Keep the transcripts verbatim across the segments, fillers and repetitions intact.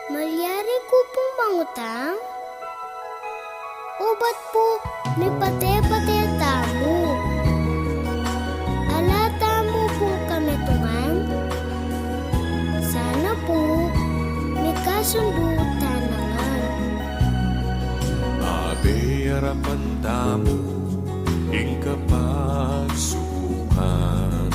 Malyari ku pung mangutang? Ubat pu mipate-pate tamu? Ala tamu pung kametungan? Sana pu mikasundu tana ngan. Abe arapan tamu ing kapagsubukan,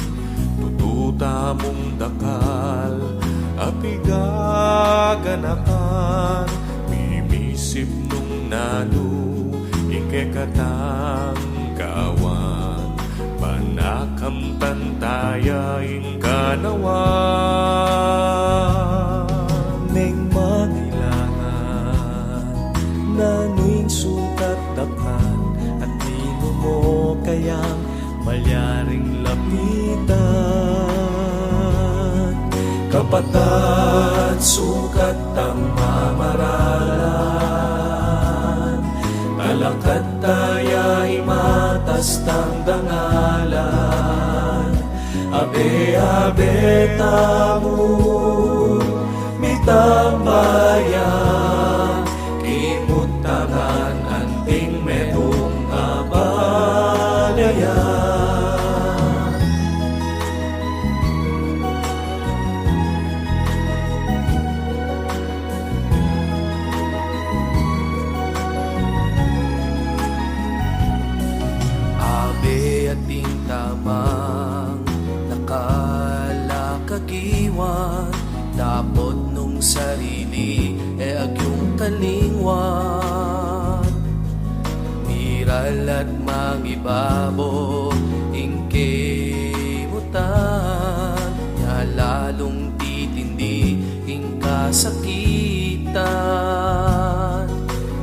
tutu tamung dakal a pigaganakan, mimisip nung nanu ing kekatang gawan, ban akamtan taya ing kanawan. Neng mangailangan, nanu ing sukat dakal, at ninu mu kayang malyaring lapitan? Kapatad, sukat tang mamaralan, talakad taya ing matas tang dangalan. Abe-abe tamu, mitambayan, kimut ta ngan anting metung a balayan. Abe atin tamang dakal a kagiwan, dapot nung sarili e agyung kalingwan. Miral at mangibabo ing kimutan, ya lalung titindi ing kasakitan.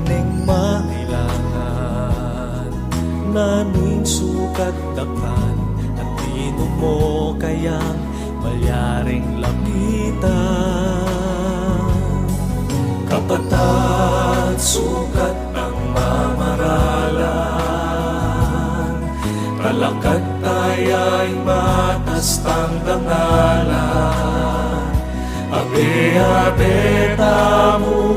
Neng mangailangan, nanu ing sukat dakal, at ninu mu kayang malyaring lapitan? Kapatad, sukat tang mamaralan, talakad taya ing matas tang dangalan. Abe-abe tamu,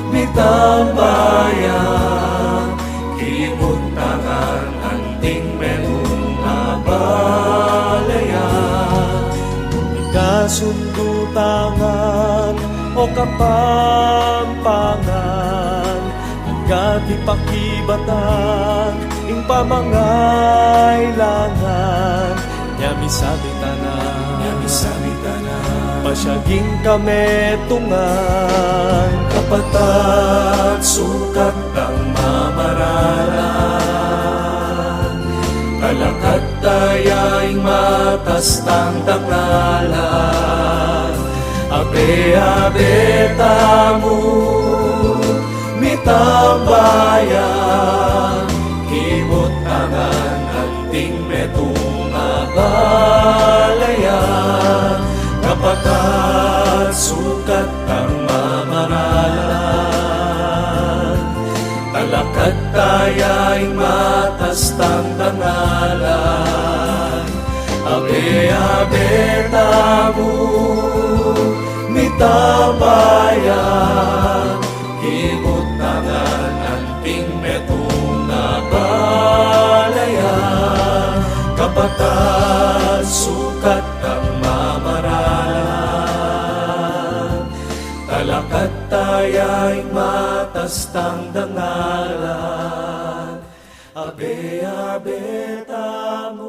mitambayan, kimut ta ngan anting metung a balayan. Mikasundu ta ngan o Kapampangan, anggad ipakibatan ing pamangailangan. Nya misabi tana, nya misabi tana, pasiag ing kametungan. Kapatad, sukat tang mamaralan, talakad taya ing matas tang dangalan. Abe-abe tamu, mitambayan, kimut ta ngan anting metung a balayan. Kapatad, sukat tang mamaralan, talakad taya ing matas tang dangalan. Abe-abe tamu, mitambayan, kimut ta ngan anting metung a balayan. Kapatad, sukat tang mamaralan, talakad taya ing matas tang dangalan. Abe-abe tamu,